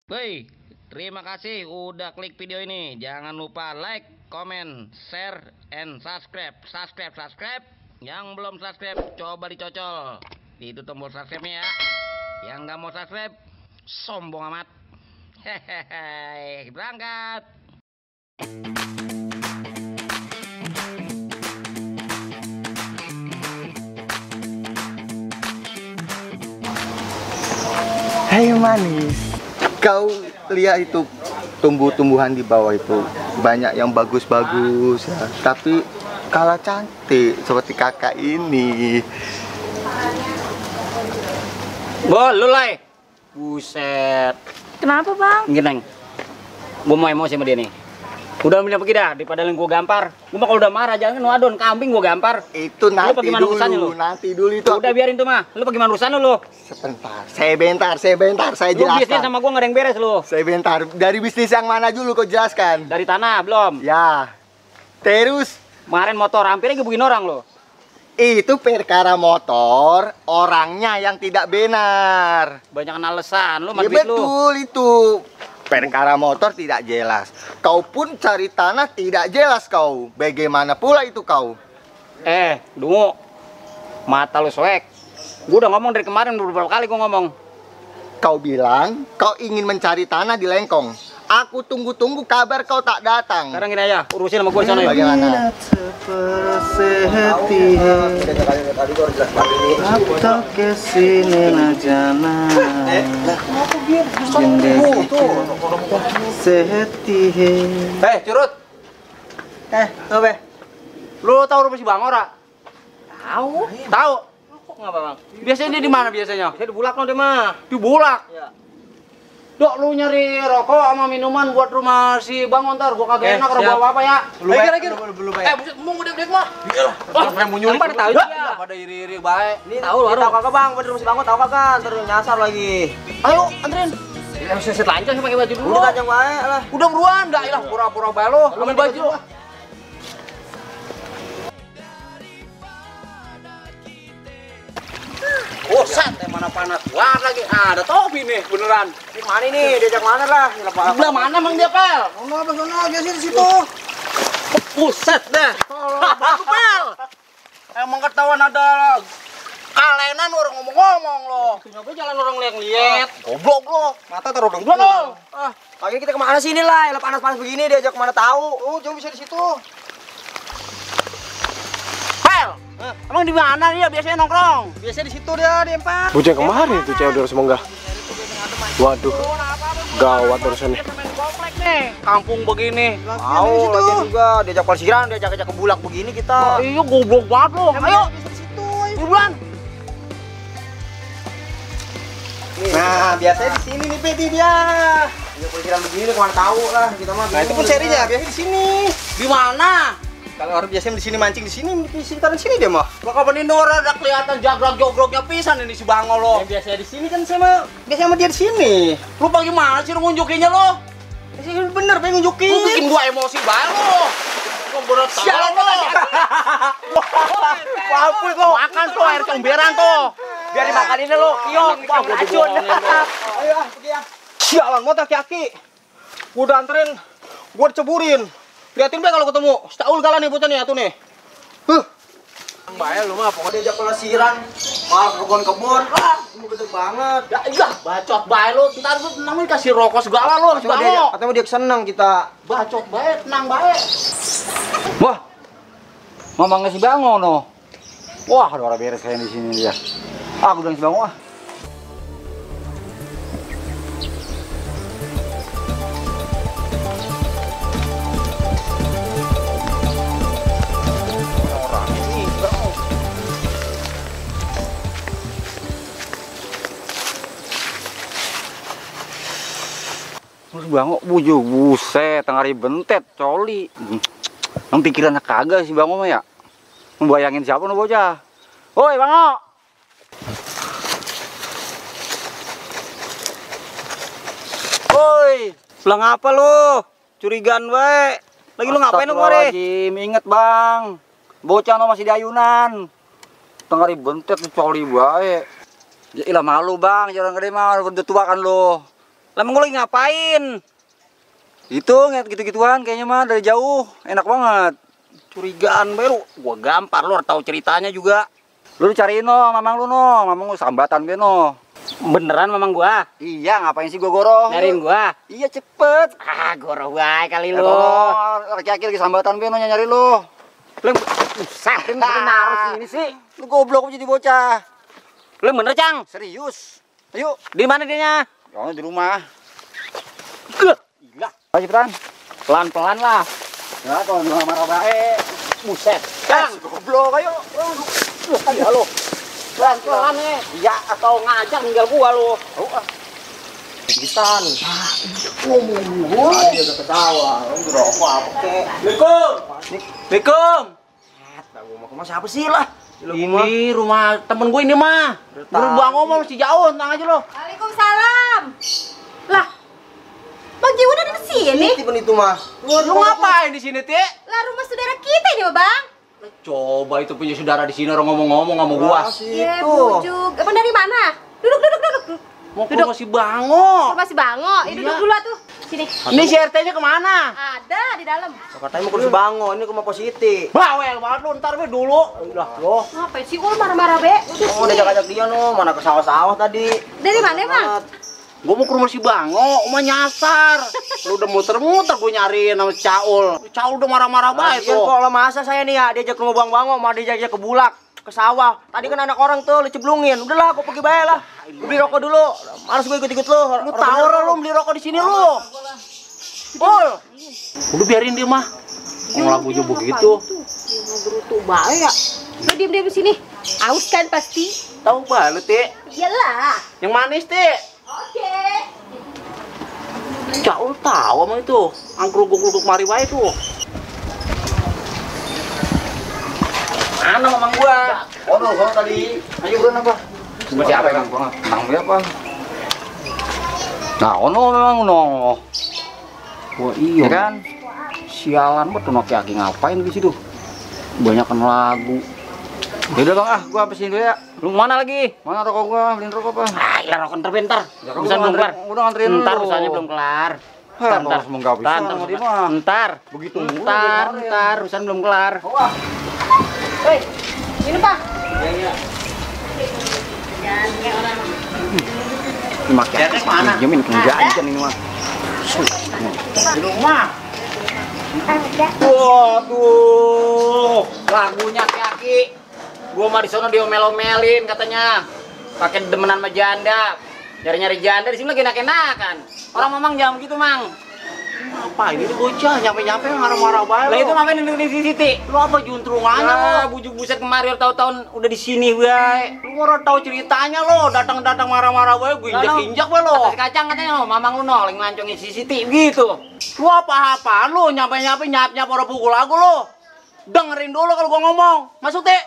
Woi, terima kasih udah klik video ini. Jangan lupa like, comment, share, and subscribe. Subscribe. Yang belum subscribe, coba dicocol. Itu tombol subscribe-nya ya. Yang nggak mau subscribe, sombong amat. Hehehe, berangkat. Hai manis, kau lihat itu tumbuh-tumbuhan di bawah itu banyak yang bagus-bagus ya, tapi kalah cantik seperti kakak ini. Lu Lai. Buset. Kenapa bang? Gini, gue mau emosi sama dia nih. Udah milih pergi dah, daripada yang gue gampar. Gue mah kalau udah marah jangan ngadon kambing gue gampar. Itu nanti dulu, nanti dulu itu. Udah biarin tuh mah. Lu bagaimana urusan lu? Sebentar, saya bentar, saya Lu jelaskan. bisnis sama gue nggak ada yang beres lu. Saya bentar, dari bisnis yang mana dulu kau jelaskan? Dari tanah belum? Ya, terus Kemarin motor hampirnya gebukin orang lo. itu perkara motor, orangnya yang tidak benar. Banyak alasan lu, Ya marbit lu. betul itu. Perkara motor tidak jelas. Kau pun cari tanah tidak jelas kau. Bagaimana pula itu kau? Dungu. Mata lu soek. Gue udah ngomong dari kemarin beberapa kali gue ngomong. Kau bilang kau ingin mencari tanah di Lengkong. Aku tunggu-tunggu kabar kau tak datang. Sekarang gini aja, urusin sama gue sana ya. Bagaimana? Curut. Apa? Lu tahu rumah si Bang Ora? Tahu. Tahu? Kok ngapa, Bang? Biasanya dia di mana biasanya? Saya di Bulak lo dia mah. Di Bulak? Iya. Dok, lu nyari rokok sama minuman buat rumah si Bang ntar. Gua kagak enak kalau bawa apa ya. Lagi. Belum Buset, mau gede-gede mah. Iyalah. Yang mau nyulik. Pada tahu ya. Pada iri-iri baik. Ini tahu kagak bang, bener rumah si Bang tahu kagak? Terus nyasar lagi. Ayo, anterin. Ya, set lancar sih pakai baju dulu. Udah kanjang baik lah. Udah buruan, enggak ilah pura-pura bae lo. Ambil baju. Buset, mana panas banget lagi. Ada topi nih, beneran. Di mana nih? Diajak mana lah? Sebelah mana emang dia, Pel? Sono, biasa di situ. Buset deh. Baru, Pel. Emang ketahuan ada kalenan orang ngomong-ngomong lo. Kenapa jalan orang lihat-lihat? Goblok lo. Mata taruh dong. Goblok lo. Pagi kita kemana sini lah? Lah panas-panas begini diajak kemana tahu? Oh, jauh bisa di situ. Pel. Emang di mana dia biasanya nongkrong? Biasa di situ dia di empat. Bocah kemarin tuh cewek udah semoga. Waduh, gawat urusannya. Komplek nih, kampung begini. Tahu lagi juga diajak pelesiran, diajak ke Bulak begini kita. Iya goblok banget lo. Ayo. Bisa di situ. Buruan. Nah, biasanya di sini nih Peti dia. Diajak pelesiran begini kemana tahu lah kita mah. Nah, itu pun serinya biasanya di sini. Di mana? Kalau orang biasanya di sini mancing di sini, di sekitaran sini dia mah. Bakal penindor ada kelihatan jagrag-jogroknya pisan ini si Bango lo. Yang biasanya di sini kan sama biasanya sama dia di sini. Lu bagaimana sih lu ngunjukinnya lo? Biasanya bener pengen nunjukin. Lu bikin gua emosi banget lo. Gua berat sialan lo. Hapus lo. Makan tuh air comberan tuh. Biar dimakanin lo. Kiong racun. Ayo pergi ya. Sialan mau kaki. Gua udah anterin. Gua diceburin. Liatin be kalau ketemu. Setaul galan nih bocah nih atuh nih. Bahaya lu mah pokoknya diajak pelesiran. Malah kebun-kebun. Lu gede banget. Ya iya, bacot bae lo. Entar lu namanya kasih rokok segala lo. Coba dia, katanya dia seneng kita. Bacot bae, tenang bae. Wah. Ngomongnya si Bango no. Wah, ada orang beres kayak di sini dia. Aku bilang si Bango ah. Terus Bango, buset, tengah bentet, coli. Yang pikirannya kagak sih Bango mah ya. Membayangin siapa nu bocah. Woi Bango. Woi, Lah ngapa lu? Curigaan bae. Lagi lu ngapain lu kemari? Inget Bang. Bocah no masih di ayunan. Tengah bentet coli bae. Ya ilah malu Bang, jangan gede mah udah tua kan lo. Lah emang lu lagi ngapain? Itu ngeliat gitu-gituan kayaknya mah dari jauh, enak banget. Curigaan baru, gua gampar lu tahu ceritanya juga. Lu cariin no, mamang lu sambatan be no. Beneran mamang gua? Iya, ngapain sih gua goroh? Nyariin gua? Iya cepet. Goroh bae kali lu. Laki-laki lagi sambatan be no nyari lu. Lu usah naruh sini sih. Lu goblok jadi bocah. Lu bener, Cang? Serius. Ayo. Di mana dianya? Oh, di rumah. Gila. Ayo cepetan. Pelan-pelan lah. Ya, kalau di marah bae. Buset. Cang, Goblok, ayo. iya lu. Pelan-pelan nih. Iya, atau ngajak ninggal gua lu. Gitan. Ngomong gua. Tadi udah ketawa. Lu ngerokok apa kek? Assalamualaikum. Gua mau siapa sih lah? Ini rumah temen gue ini mah. Baru gua ngomong masih jauh, tenang aja lo. Waalaikumsalam. Lah, Bang Jiwan ada di sini? Tipe itu mah. Lu ngapain di sini, Ti? Lah rumah saudara kita ini, Bang. Coba itu punya saudara di sini orang ngomong-ngomong sama gua. Iya, bujuk. Abang dari mana? Duduk. Mau ke rumah si Bango. Rumah si Bango. Ya, duduk dulu tuh. Sini. Ini si RT-nya kemana? Ada di dalam. Katanya mau kursi bango, ini ke rumah Positi. Bawel banget lu, ntar be dulu. Lah, lo. Ngapain sih Ul marah-marah, Be? Udah Oh, udah ajak dia no, mana ke sawah-sawah tadi. Dari mana, Bang? Gua mau ke rumah si Bango, mau nyasar. Lu udah muter-muter gua nyariin sama si Caul. Caul udah marah-marah banget Iya tuh. kok, lah masa saya nih ya diajak ke rumah Bang Bango, mau diajak ke Bulak, ke sawah. Tadi kan anak orang tuh diceblungin. Udahlah, aku pergi bae lah. Gua beli rokok dulu. Males gue ikut-ikut lu. Lu tahu lu beli rokok di sini lu. Pul. Udah biarin dia mah. Ngomong lagunya begitu. Berutu bae ya. Lu diam-diam di sini. Aus kan pasti. Tahu banget, Ti. Iyalah. Yang manis, Ti. Oke. Caul tahu sama itu. Angkruk-angkruk mari wae tuh. Mana mamang gua? Oh, tadi. Ayo buruan apa? Cuma siapa Kang? Bang berapa? Nah, ono memang ono. Wah, iya Ya kan? Sialan banget tuh aki-aki ngapain di situ? Banyakan lagu. Yaudah Bang, gua habisin dulu ya. Lu mana lagi? Mana rokok gua? Beliin rokok apa? Ya rokok ntar bentar. Ya, Urusan belum kelar. udah nganterin Ntar lu. urusannya belum kelar. Hah, Bang, semua nggak bisa sama dia mah. Ntar. Begitu mulu Ntar, dia kemarin. ntar. Urusan belum kelar. Hei, ini Pak. Makin mana? Jamin enggak aja ini mah. Di rumah. Waduh. Lagunya aki-aki. Gua mah di sono diomel-omelin katanya. Pakai demenan sama janda. Nyari-nyari janda di sini lagi enak-enakan. Orang mamang jangan begitu, Mang. Apa ini bocah nyampe-nyampe marah-marah banget. Lah itu ngapain di Siti? Lu apa juntrungannya lo? Bujuk buset kemari tahun-tahun udah di sini wae. Lu ora tahu ceritanya lo, datang-datang marah-marah wae gue injak-injak wae lo. Atas kacang katanya lo, mamang lu no, lagi ngelancongin si Siti gitu. Lu apa-apaan lu nyampe-nyampe nyap-nyap orang pukul aku lo. Dengerin dulu kalau gua ngomong. Masuk, Teh.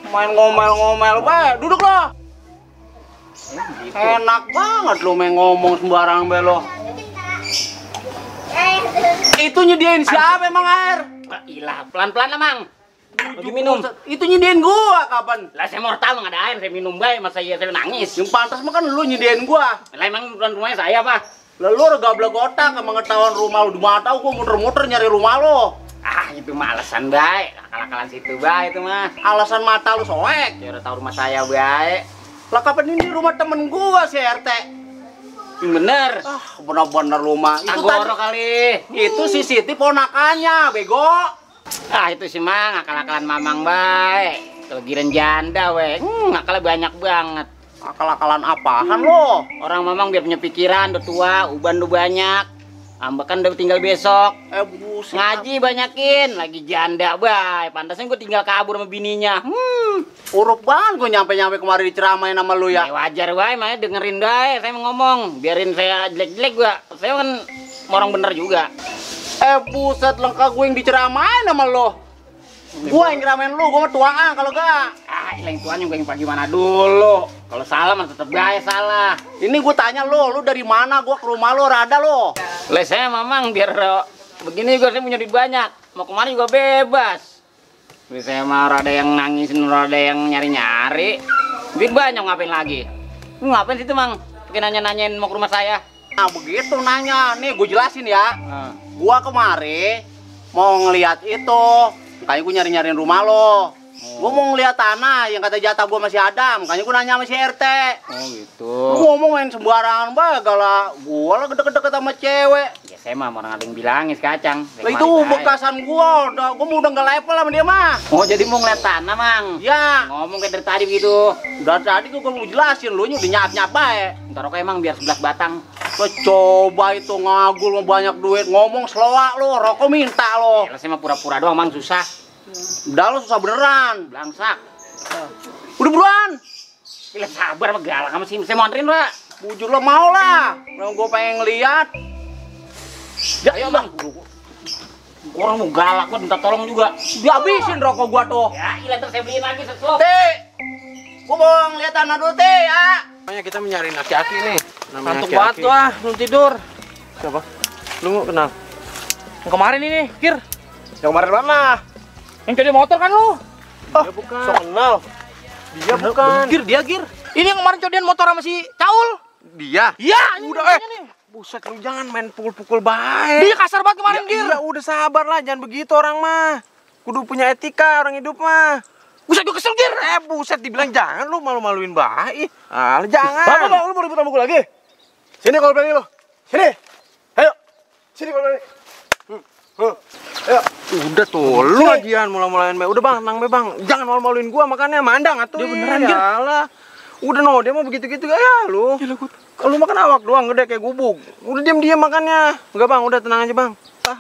Main ngomel-ngomel wae, duduk lo. Enak banget lu main ngomong sembarang be lo. Itu nyediain siapa emang air? Ilah, pelan-pelan lah, Mang. Lagi minum. Itu nyediain gua kapan? Lah saya mau tahu nggak ada air, saya minum bae, masa iya saya nangis. Yang pantas mah kan lu nyediain gua. Lah emang bukan rumahnya saya, Pak. Lah lu udah gablek otak sama ngetahuan rumah lu di mana tahu gua muter-muter nyari rumah lo. Ah, itu mah alasan bae. Akal-akalan situ bae itu mah. Alasan mata lu soek. Ya udah tahu rumah saya bae. Lah kapan ini rumah temen gua si RT? Yang bener. Ah, bener-bener rumah. Itu Agoro tadi. kali. Itu si Siti ponakannya, bego. Ah, itu sih Mang, akal-akalan mamang bae. Kegiran janda we. Akalnya banyak banget. Akal-akalan apaan lo? Orang mamang biar punya pikiran, udah tua, uban udah banyak. Ambek kan udah tinggal besok. Buset. Ngaji banyakin, lagi janda bae. Pantasnya gue tinggal kabur sama bininya. Urup banget gua nyampe-nyampe kemari diceramain sama lu Ya ya. wajar bae, makanya dengerin bae. Saya mau ngomong, biarin saya jelek-jelek gua. Saya kan orang bener juga. Buset, lengkap gue yang diceramain sama lo. Gua yang ceramain lu, gua mah tuaan kalau gak. Ah, yang tuanya gue yang gimana dulu. Kalau salah mah tetep bae salah. Ini gue tanya lu dari mana? Gua ke rumah lu rada lo. Lah saya mamang biar begini juga saya punya duit banyak. Mau kemana juga bebas. Jadi saya mah rada yang nangisin, rada yang nyari-nyari. Duit banyak ngapain lagi? Lu ngapain situ, Mang? pakai nanya-nanyain mau ke rumah saya? Nah begitu nanya, nih gue jelasin ya. Gua kemari mau ngeliat itu, makanya gue nyari-nyariin rumah lo. Gua mau ngeliat tanah yang kata jatah gua masih ada, makanya gue nanya sama si RT. Oh gitu. Lu ngomong main sembarangan bagal, gua lah deket-deket sama cewek. Ya saya mah orang ada yang bilangin si Kacang. Lah itu bekasan gua mau udah nggak level sama dia mah. Oh jadi mau ngeliat tanah, Mang? Ya, Ngomong kayak dari tadi begitu. udah tadi gua mau jelasin, lu udah nyap-nyap bae. Ntar rokok emang biar 11 batang. Lo coba itu ngagul mau banyak duit, ngomong seloak lo, rokok minta lo. Ya saya mah pura-pura doang, Mang, susah. Udah lo susah beneran. Belangsak. Udah buruan. Gila sabar sama galak sama sih. Saya mau anterin, Pak. Bujur lo mau lah. Gue pengen ngeliat. Ya, ayo, Bang. Orang mau galak, gua minta tolong juga. Dihabisin rokok gua tuh. Ya, iya ntar saya beliin lagi seslop. Teh, gua mau ngeliat tanah dulu teh ya. Makanya kita mencari aki-aki nih. Ngantuk banget tuh ah, belum tidur. Siapa? Lu nggak kenal? Yang kemarin ini, Kir. Yang kemarin mana? Yang jadi motor kan lu? Dia bukan. So kenal. Dia bukan. Gir, dia Gir. Ini yang kemarin codian motor sama si Caul. Dia? Iya, Udah nih. Buset, lu jangan main pukul-pukul baik. Dia kasar banget kemarin, Ya, Gir. iya, udah sabar lah, jangan begitu orang mah. Kudu punya etika orang hidup mah. Buset, gue kesel, Gir. Buset, dibilang jangan lu malu-maluin baik. Ah, jangan. Bang, lu mau ribut sama gue lagi? Sini kalau berani lo. Sini. Ayo. Sini kalau berani. Ayo. Udah tuh, lu lagian mula-mulain baik. Udah bang, tenang be bang. Jangan malu-maluin gua, makanya mandang atuh. Dia beneran, Gir. Yalah. Udah no, dia mau begitu-gitu ya lu. Lu makan awak doang, gede kayak gubuk. Udah diam-diam makannya. Enggak bang, udah tenang aja bang.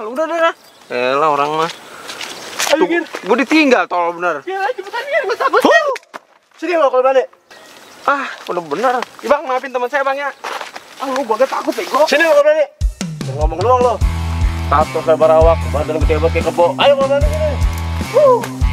Lu udah. Elah orang mah. Ayo, Gir. Gua ditinggal tolol bener. Ya, cepetan Gir, gue takut. Sini lo kalau berani. Udah bener. Bang, maafin teman saya bang ya. Lu gua gak takut bego. Sini lo kalau berani. Jangan ngomong doang lo. Tato lebar awak, badan gede banget kayak kebo. Ayo kalau berani sini.